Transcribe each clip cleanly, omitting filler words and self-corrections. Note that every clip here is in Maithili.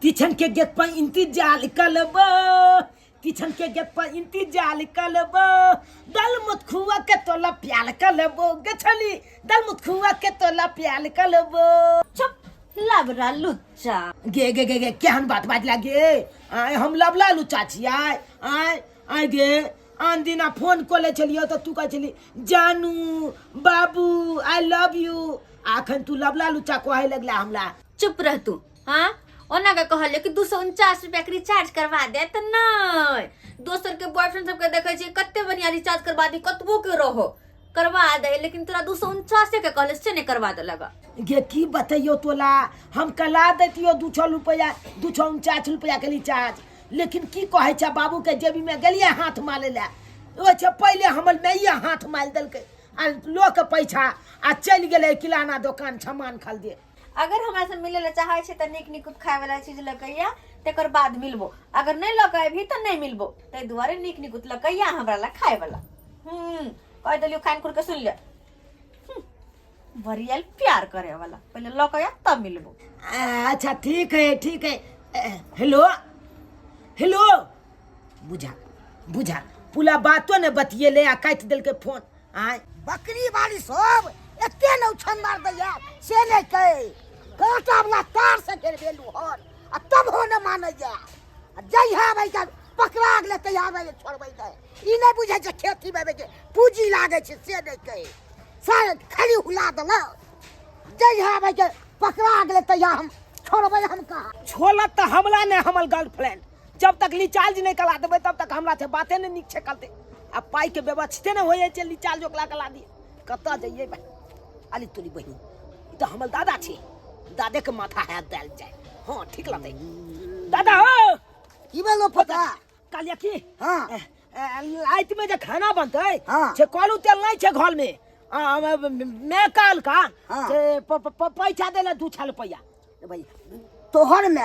तिछन के गेट पर इंतजार कलबो, तिछन के गेट पर इंतजार कलबो, दल मुत खुआ के तोला प्याल कलबो गछली, दल मुत खुआ के तोला प्याल कलबो। चुप लबरा लुच्चा। गे गे गे गे, केहन बात बाज लागे? आय हम लबला लुच्चा छी? आय आय आय गे, आन दिना फोन कऽ लै छलियौ तऽ तू कहै छली जानू बाबू I love you, अखन तू लबला लुच्चा कहै लगला हमरा। चुप रह तू। हाँ ओना के कहलियै कि 249 रुपया के रिचार्ज करवा दे तऽ नहि, दोसर के बॉयफ्रेंड सबके देखै छियै कते बढ़िया रिचार्ज करवा दी, कतबो के रहो करवा दे, लेकिन तोरा 249 के कहले से नहीं करवा देलक। गे की बतैयो तोला, हम कला दैतियो दू छौ रुपया, 249 रुपया के रिचार्ज, लेकिन की कहै छै बाबू के जेबी में गेलियै हाथ मारै लए, ओहि छै पहिले हमर माइये हाथ मारि देलकै आ लऽ के पैसा आ चलि गेलै किराना दोकान सामान खरीदे। अगर हमरा से मिले ला चाहे छै तऽ नीक नीक खाय वाला चीज लऽ के अइया, तकर बाद मिलबो, अगर नहीं लऽ के अयबही तऽ नहीं मिलबो, ताहि दुआरे नीक नीक लऽ के अइया हमरा ला खाय वाला। कहि देलियौ खान खुर के सुन ले। बरियल प्यार करे वाला पहले लऽ के अइया तब मिलबो। अच्छा ठीक है ठीक है। हेलो हेलो, बुझा बुझा पूरा बातो ने बतियेले आ काटि देलकै फोन। आय बकरी वाली सब एते ने उछन मार दैया से नहि कहै, कांटा वाला तार से घेरबेलू हन आ तब हो ने मानैया, आ जइहा भाई के पकड़ा गेलै तैयार भए छोड़बै नहि, ई नहि बुझै छै खेती में के पूंजी लागै छै से नहि कहै, सारे खाली हुला देलक, जइहा भाई के पकड़ा गेलै तैया हम छोड़बै हम कहाँ। छोड़त तऽ हमरा नहि हमर गर्लफ्रेंड, जब तक रिचार्ज नहि करा देबै तब तक हमरा से बाते नहि नीक छै करतै, आ पाइके व्यवस्थे नहि होइ छै रिचार्ज ओकरा करा दिए, कतऽ जइयै भाइ। अली तोरी बहिन, ई तऽ हमर दादा छै, दादेके माथा हाथ देल जाय। हाँ ठीक लगतै दादा हो। की भेलो पोता? कहलियै की, हाँ। रातिमे जे खाना बनतै हाँ। से करू तेल नहि छै घरमे, मैं काल का हाँ। से पैसा देले 2 छह रुपैआ। भाई तोहर में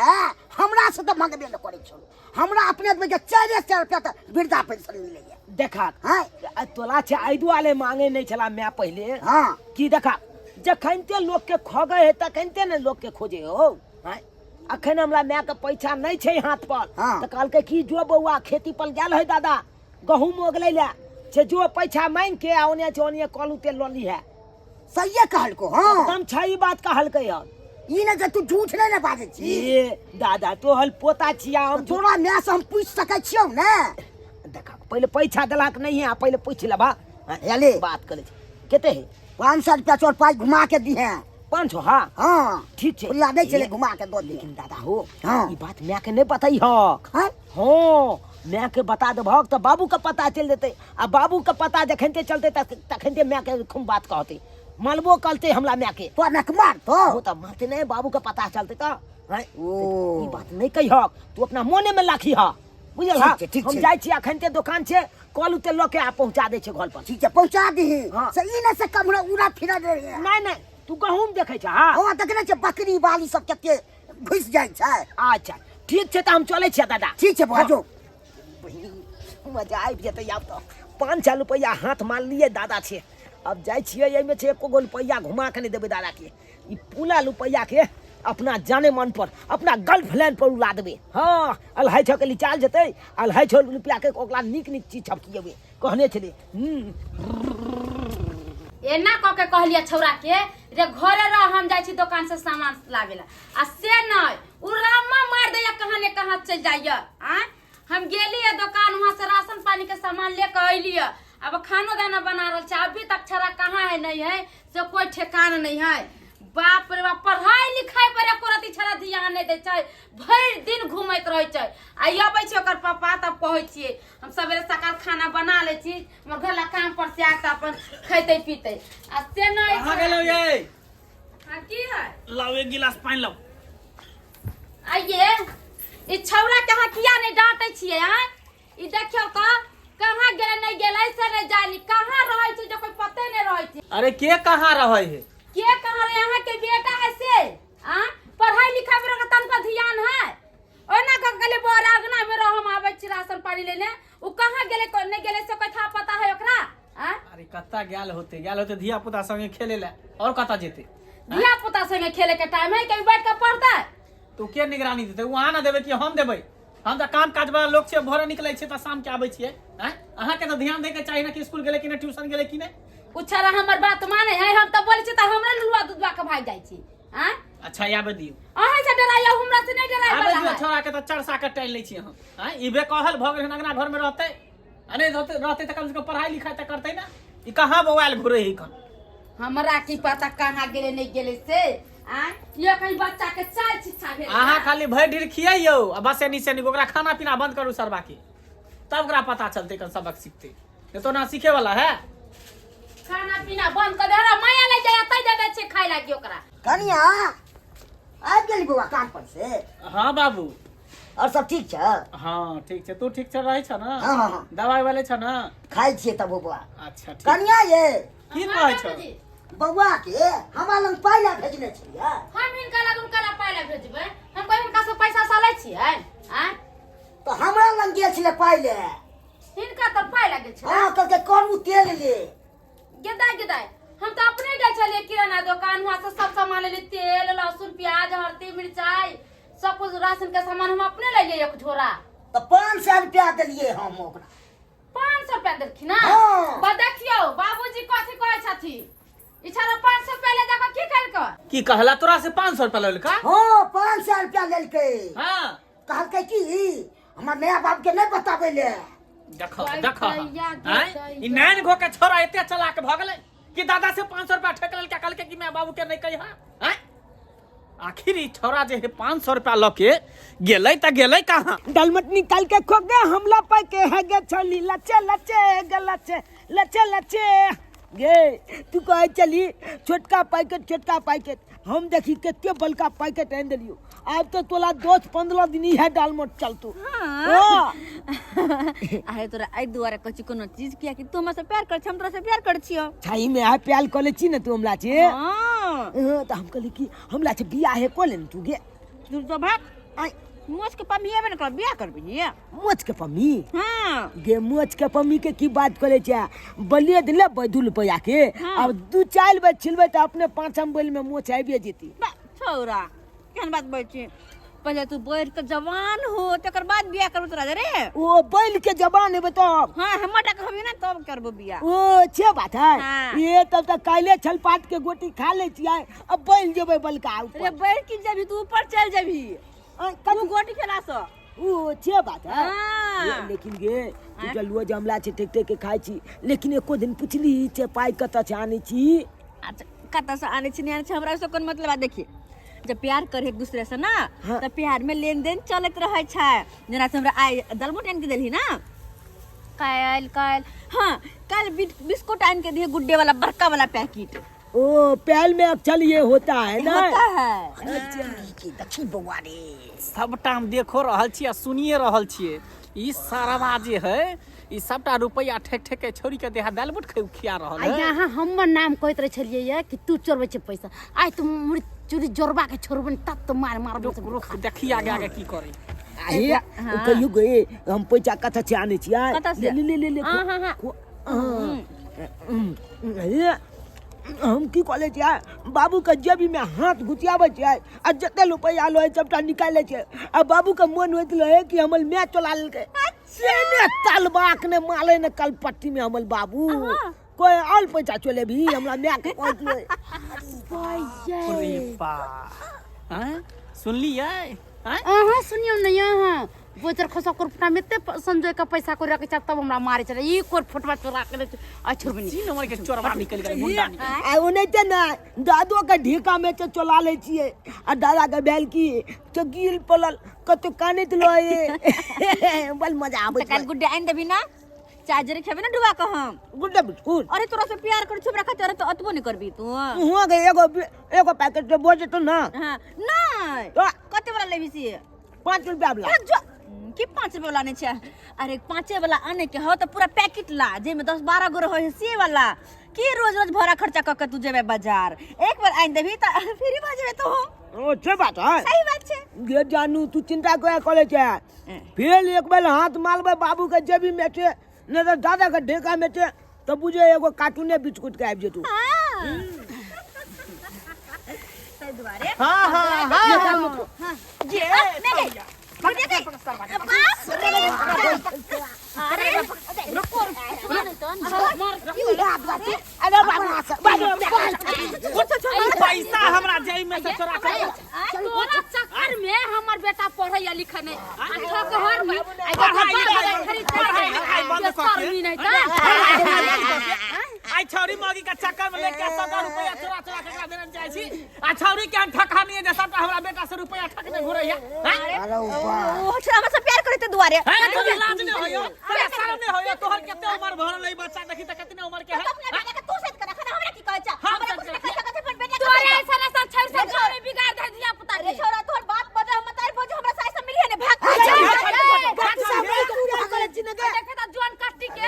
हमरा से तऽ मंगबे नहि करै छौ, हमरा अपने के 400 रुपया तऽ वृद्धा पेंशन मिलैया। देखा हाँ। तोला छै एहि दुआरे मांगे नहि छला माय पहिले। हाँ। की देखा जखनते लोक के खगे है तखनते ने लोक के खोजे हो। हाँ। अखन हमरा माय के पैसा नहि छै हाथ पर। हाँ। तऽ कहलकै कि जो बौआ खेती पर गेल है दादा गहूम ओगलै ले से जो पैसा मांग के आ ओने से ओने कलू तेल लऽ ली है। सहिए कहलको। हाँ। एकदम छै ई बात कहलकै हन। ई ने जे तू झूठ नहि ने बाजै छी। ए दादा तोहर पोता छिया हम। तोरा माय से हम पूछि सकै छियौ ने? देखा पहिले पैसा देलक नहीं है, पहिले पूछि लेबा। हेले। बात करै छी। कते है? 500 रुपया चोर पाइ घुमा के दिहे। 500? हाँ। हाँ। ठीक छै। खुला नहि छलै, घुमा के दऽ दिहे। लेकिन दादा हो, हाँ। ई बात माय के नहि बतैहक। हाँ? हाँ, माय के बता देबहक तऽ बाबू के पता चलि जेतै, आ बाबू के पता जखन चलतै तखन माय के खूब बात कहतै, मालबो करतै हमरा माय के। तोरा माय के मारतौ? हो तऽ मारतै नहि, बाबू के पता चलतै तऽ। हाँ? ओ। ई बात नहि कहिहक, तू अपना मोने में राखिह, बुझल? ठीक छै, ठीक हम छै। जाइ छी अखन ते दोकान छै, कल उते लऽ के आ पहुँचा दै छै घर पर। ठीक छै, पहुँचा दीही। हाँ। से ई नहि से कमरा उड़ा फिरा दे रहे। नहि नहि, तू गहूम देखै छ? हाँ। हाँ, देखने छै बकरी वाली सब कते घुसि जाइ छै। अच्छा ठीक छै, तऽ हम चलै छियै दादा। ठीक छै, बौआ, जो। बहिन, मजा आबि जेतै आब तऽ। 500 रुपैआ हाथ मारलियै दादा छै, अब जाइ छियै एहिमे छै एको गो रुपैआ घुमा के नहि देबै दादा के। ई पूरा रुपैआ के अपना जाने मन पर अपना गर्लफ्रेंड पर उड़ा देबै। हाँ, अढ़ाई सौ के लिचाल जेतै, 250 रुपैआ के ओकरा नीक नीक चीज सब खिएबै, कहने छलै। एना कऽ के कहलियै छौड़ा के रे घरे रह, हम जाइ छी दोकान से सामान लाबे ला, आ से नहि उ रामा मारि दैया कहाँ ने कहाँ चलि जाइया। आँय हम गेलियै दोकान, वहाँ से राशन पानी के सामान लेके अयलियै, अब खानो दाना बना रहल छै, अभी तक छौड़ा कहाँ है नहीं है से कोई ठेकान नहीं है। बाप रे बाप, पढ़ाई लिखाई पर एको रति छौड़ा ध्यान नहीं दै छै, भरि दिन घूमैत रहै छै। आ अबै छै ओकर पापा तब कहै छियै हम सवेरे सकाल खाना बना लै छी, हमर घर ला काम पर से आके अपन खैतै पीतै, आ से नहीं। कहाँ गेलौ ये? हाँ, की है? लाओ एक गिलास पानि लाओ। आइए ई छौड़ा के अहाँ किया नहीं डांटै छियै? आँय ई देखियौ तऽ कहाँ गेलै नहीं गेलै से नहीं जानी, कहाँ रहै छै जे कोई पते नहीं रहै छै। अरे के कहाँ रहै है? के कहाँ रहे? अहाँ के बेटा है से? आँय पढ़ाई लिखाई पर ओकरा तनिको ध्यान है? ओना कऽ गेलै बड़ अगना में रह, हम आबै छी राशन पानी लेने, उ कहाँ गेलै नहीं गेलै से कोई था पता है ओकरा? आँय अरे कत्ता गेल होते, गेल होते धिया पुता संगे खेले ले, और कत्ता जेते? धिया पुता संगे खेले के टाइम है, कभी बैठ के पढ़तै? तो के निगरानी देतै? ओ अहाँ ना देबै कि हम देबै? हम तऽ काम काज वाला लोक छियै, भोरे निकलै छियै तऽ शाम के आबै छियै। आँय, अहाँके तऽ ध्यान दैके चाही ने कि स्कूल गेलै कि नहि, ट्यूशन गेलै कि नहि। ओ छौड़ा हमर बात माने है? हम तऽ बोलै छी तऽ हमरे लुआ दुधवा के भागि जाइ छी। आँय, अच्छा, आबे दियौ। अहाँ से डराइया, हमरा से नहि डराइ आबे वाला दियौ है। छोड़ा के तऽ चरसा के टाइल लै छी हम। आँय, ई बे कहल भऽ गेल हन, अंगना घर में रहतै आ नहि रहतै, रहतै तऽ कम से कम पढ़ाई लिखाई तऽ करतै ने। ई कहाँ बौआयल घुरै है कन? हमरा की पता कहाँ गेलै नहि गेलै से। आँय, ये कहीं बच्चा के चाल शिक्षा भेल। अहाँ खाली भरि ढीर खियैयौ आ बस एनी से ओकरा खाना पीना बंद करू सरबा के, तब ओकरा पता चलतै, कन सबक सीखतै। नहीं तो ना सीखे वाला है। खाना पीना बंद कर दे, हमरा माया लागि जाइए तै दे दै छियै खाय लागी ओकरा। कनिया आबि गेली बौआ काम पर से? हाँ बाबू। और सब ठीक छै? हाँ ठीक छै। तू ठीक छै रहै छ ना? हाँ, हाँ, हाँ। दवाई वाले छ ना? खाइ छियै तब बौआ। अच्छा ठीक। कनिया ये की हाँ, कहै छ? बाबूजी। बौआ के हमरा लग पाइ ला भेजने छलियै। हम हिनका लग उनका पाइ ला भेजबै? हम कहीं हिनका से पैसा सालै छियै? आँय, तऽ हमरा लग गेल छलै पाइ ले। हिनका तऽ पाइ लागै छै? हाँ, कहलकै करू तेल ले। गेदाय गेदाय, हम तऽ अपने गेल छलियै किराना दोकान, वहाँ से सब सामान लेलियै, तेल लहसुन प्याज हल्दी मिरचाई सब कुछ राशन के सामान हम अपने लेलियै एक झोरा। तऽ 500 रुपया देलियै हम ओकरा। 500 रुपया देलखिन? हाँ। बा देखियौ बाबूजी कथी कहै छथिन, ई छौड़ा 500 रुपया ले जाकऽ की केलकै? की कहला, तोरा से 500 रुपया लेलका? हाँ, 500 रुपया लेलकै। हाँ। कहलकै कि हमर नया बाप के नहि बताबै ले। देखो दाइ, देखो, दैया, आँय, दैया। ई नैन घो के छोरा एते चलाक भऽ गेलै कि दादा से 500 रुपया ठेक लेलकै, कहलकै कि my बाबू के नहि कहिहा। आँय, आखिर ई छोरा जे है 500 रुपया लऽ के गेलै तऽ गेलै कहाँ? डलमट निकाल के खो गे, हमला पाई के है गे छली, लचे लचे गे लचे लचे लचे गे। तू कहे चली छोटका पैकेट, छोटका पैकेट, हम देखी कते बड़का पैकेट आनि देलियो। आब तो तोला 10-15 दिन ही है डालमोट चलतो। हाँ। अरे तोरा एहि दुआरे कहै छी कोनो चीज, किया कि तू हमरा से प्यार कर छी, हम तोरा से प्यार कर छियो। छाई में है प्यार कऽ ले छी ने तू हमरा छे? हाँ। हाँ, तऽ हम कहली कि हमरा छे बियाह है कऽ ले ने तू गे। तू तो भाग। आय। मोछ के पम्मी एबे ने कर, बियाह करबी? मोछ के पम्मी? हाँ। गे मोछ के पम्मी के की बात करे छै, बलिए दिले 2 रुपया के। हाँ। अब 2-4 बेर छिलबै तऽ अपने पाँचम बैल में मोछ आबिए जेती। बा, छौरा केहन बात बोल छी, पहले तू बैठ के जवान हो तकर बाद बियाह करबो तोरा रे। ओ बैल के जवान हेबै तब? हाँ, हमर टा कहबी ना तब करबो बियाह। ओ छे बात है। हाँ। ये तब तक काल्हे छलपाट के गोटी खा ले छियै, अब बैल जेबै बलका ऊपर। रे बैठ की जेबही तू, ऊपर चल जेबही। आ, तू गोटी खेला सो। ओ छे बात है। हाँ। ये, लेकिन गे तू तऽ रोज हमला छै ठेक ठेक के खाइ छी, लेकिन एको दिन पुछली छै पाइ कतऽ से आनै छी? अच्छा, कतऽ से आनै छी नहि आनै छी हमरा ओहिसँ कोन मतलब है। देखिए, जब प्यार करे एक दूसरे से ना, हाँ। तऽ प्यार में लेन देन चलत रहै छै। जेना से हमरा आइ दलमोट आनि के देलही ना काल्हि, काल्हि, हाँ काल्हि बिस्कुट आनि के दिहे, गुड्डे वाला बड़का वाला पैकेट। ओ प्याल में अक्षर ये होता है ना? होता है। अच्छा। देखी बौआ रे, सबटा हम देखो रहल छी आ सुनिए रहल छियै। ई सारवा जे है ई सबटा रुपैआ ठेक ठेक के छोड़ी के देहा दालि बुट खिया रहल आ है। यहाँ हमर नाम कहैत रहै छलियै ये कि तू चोरबै छै पैसा, आइ तू मुड़ी चूड़ी जोड़बा के छोड़बै तब तो मार मार। रुक रुक, देखी आगे आगे की करे। हे कहियो गे, हम पैसा कतऽ से आनै छियै? कतऽ से? ले ले ले ले। हाँ, हाँ, हाँ। हे हम की कहले छियै, बाबूके जेबीमे हाथ घुसियाबै छियै आ जते रुपैआ लै सबटा निकालि लै छियै, आ बाबूके मोन होइत रहै कि हमर माय चोला लेलकै, से ने तलबाक ने माले ने कलपट्टी में हमर बाबू कोई और पैसा चले भी हमरा माय के कहैत रहै। अरे बा, आँय? सुनलियै आँय? अहाँ सुनियौ ने, अहाँ बोचर खसा कोर फुटा में एते संजोय के पैसा को रखे तब हमरा मारे चले, ई कोर फुटवा चोरा के ले आ छोड़बनी। तीन नंबर के चोरबा निकल गेलै, मुंडा निकल। आ ओनाहिते ने दादो के ढेका में से चोला लै छियै, आ दादा के भेल की तो गिल पड़ल कतौ कानैत रहै, बड़ मजा आबै तऽ काल्हि छै। गुड्डे आनि देबही ना, चार्जर खेबै ना डुबा के हम। गुड्डे बिस्कुट? अरे तोरा से प्यार करै छी हमरा खातिर, अरे तो अतबो नहीं करबी तू? हुआ के एगो पैकेट के बोझ जेतौ ना। हाँ नहीं। तो कते वाला लेबी से? 5 रुपया वाला। हाँ, जो की 5 रुपया वाला नहीं छै? अरे 5 वाला आने के हो तऽ पूरा पैकेट ला जेमे 10-12 गो रहै से वाला। की रोज रोज भरा खर्चा कऽ के तू जेबे बाजार, एक बार आनि देबही तऽ फ्री भऽ जेबे तू। ओ से बात है। सही बात छै। गे जानू, तू चिंता कोया करे छै, फेर एक बेर हाथ मारबै बाबू के जेबी में छै नहीं तऽ दादा के ढेका में छै तऽ बुझे एगो कार्टूने बिस्कुट के आबि जेतौ। हाँ। ताहि दुआरे दुआरे। हाँ हाँ हाँ हाँ। ये नहीं, नहीं। सौया। पकड़, पकड़, बाप रे। अरे रुको अरे बाबू बाबू पैसा हमरा जेब में से चोरा के तोरा चक्कर में हमर बेटा पढ़ै या लिखै नहीं आ ठकहर में आ पढ़ाई लिखाई पढ़ाई लिखाई बंद कऽ के। शर्मी नहीं आई छौरी मौगी के चक्कर में लेके सबटा रुपया चोरा चोरा के एकरा देने जाइ छी आ छौरी के हम ठका नहीं जे सबटा हमरा बेटा से रुपया ठकने घुरै है हैं? अरे बा ओ छोरा हमरा से प्यार करते दुआरे। हैं? तोरा लाज नहीं होयो, तोरा शर्म नहीं होयो, तोहर कते उम्र भरल है बच्चा देखी त कतना उम्र के है। तो अपना बेटा के तू सेट कर रखा ना, हमरा की कहै छ? हम हमरा सेट कुछ कर नहीं कह सकत अपन बेटा के। तोरे ऐसा ऐसा छड़ से गाँव में बिगाड़ दे धिया पुता अरे के। छोरा तोहर बाप बजा हम तार भोज हमरा सास से मिलिए ने भाग। देखे त जोन कट्टी के।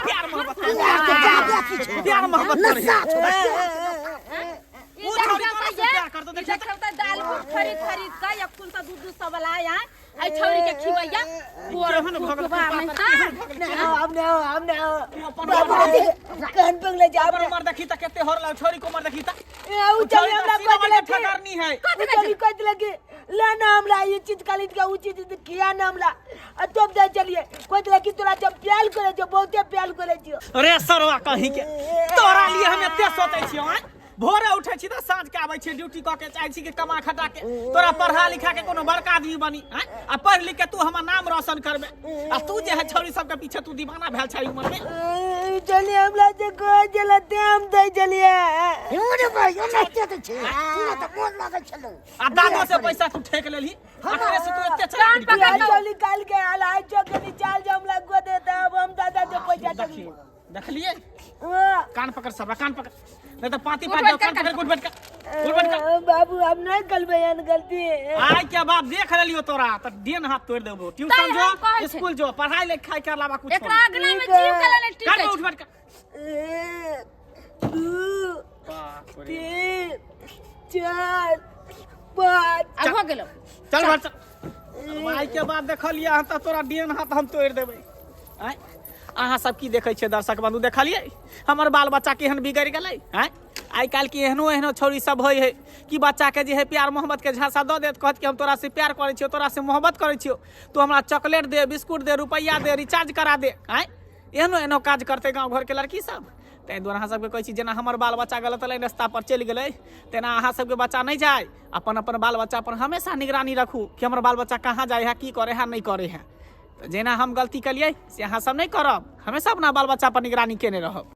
प्यार मोहब्बत, प्यार मोहब्बत करे। नशा छौ। ई उ छौरी तोरा से प्यार करतो, ई देखी त। देखल त दाल भूट खरीद खरीद के या कुन सा दूध दूध सब वाला या आई छौरी के खिबैया। केहन भऽ गेल हम ना हम ना अपन बाबू कान पगले जा। अपन उम्र देखी त कते होरल, छौरी के उम्र देखी त। ए उ चली हमरा सीना कह के ठकरनी है। उ चली कह दिले कि ला ना हमरा ये चीज खाली के उ चीज किया ना हमरा आ तब जाय चलिए कह दिले कि तोरा जब प्यार करे छो, बहुते प्यार करे छो। रे सरवा कहीं के, तोरा लिए हम एते सोचै छियौ आँय? भोरे उठै छी त साँझ के आबै छी ड्यूटी कऽ के, चाहै छी कि कमा खटा के तोरा पढ़ा लिखा के कोनो बड़का आदमी बनी आँय? आ पढ़ लिख के तू हमर नाम रोशन करबे आ तू जे है छौरी सबके पीछे तू दीवाना भेल छै उम्र में। चलिए हमरा जे कह चला ते हम दे चलिए। रे भाई ओनाहिते तऽ छै, पूरा तऽ मोन लागल छलौ। आ दादो से पैसा तू ठेक लेलही, अखने से तू एते चला। कान पकड़। चली काल के आल आज चौक के निचाल जो हमरा को देता, अब हम दादा से पैसा देखिए देखलिए। हाँ। कान पकड़ सबरा, कान पकड़, नहीं तो पाती उठ पाट बैठ जाओ। कर, कान पकड़, उठ बैठ कर, उठ बैठ कर। बाबू हम नहीं करबै एहन गलती। आइ के बाद देख लेलियो तोरा त डेन हाथ तोड़ देबो। ट्यूशन तैं हम कहै जो छी। स्कूल जो, पढ़ाई लिखाई के अलावा कुछ एकरा अगना में जीव के लेने कान टिकै में छै। उठ बैठ कर। 1 2 3 4 5। आ भऽ गेलौ। चल घर चल। आइ के बाद देखलियै हन त तोरा डेन हाथ हम तोड़ देबै। आँय, अहाँ सब की देखै छियै दर्शक बंधु? देखलियै हमर बाल बच्चा केहन बिगड़ि गेलै? आँय, आइ काल्हि के एहनो एहनो छौरी सब होइ है कि बच्चा के जे है प्यार मोहब्बत के झांसा दऽ देत, कहत कि हम तोरा से प्यार करै छियौ, तोरा से मोहब्बत करै छियौ, तू हमरा चॉकलेट दे, बिस्कुट दे, रुपैआ दे, रिचार्ज करा दे। आँय, एहनो एहनो काज करतै गाँव घरके लड़की सब। ताहि दुआरे अहाँ सबके कहै छी, जेना हमर बाल बच्चा गलत लाइन रस्ता पर चलि गेलै तेना अहाँ सबके बच्चा नहि जाय। अपन अपन बाल बच्चा पर हमेशा निगरानी रखू कि हमर बाल बच्चा कहाँ जाइ है, की करे है, नहि करे है। तऽ जेना हम गलती केलियै से अहाँ सब नहि करब, हमेशा अपना बाल बच्चा पर निगरानी केने रहब।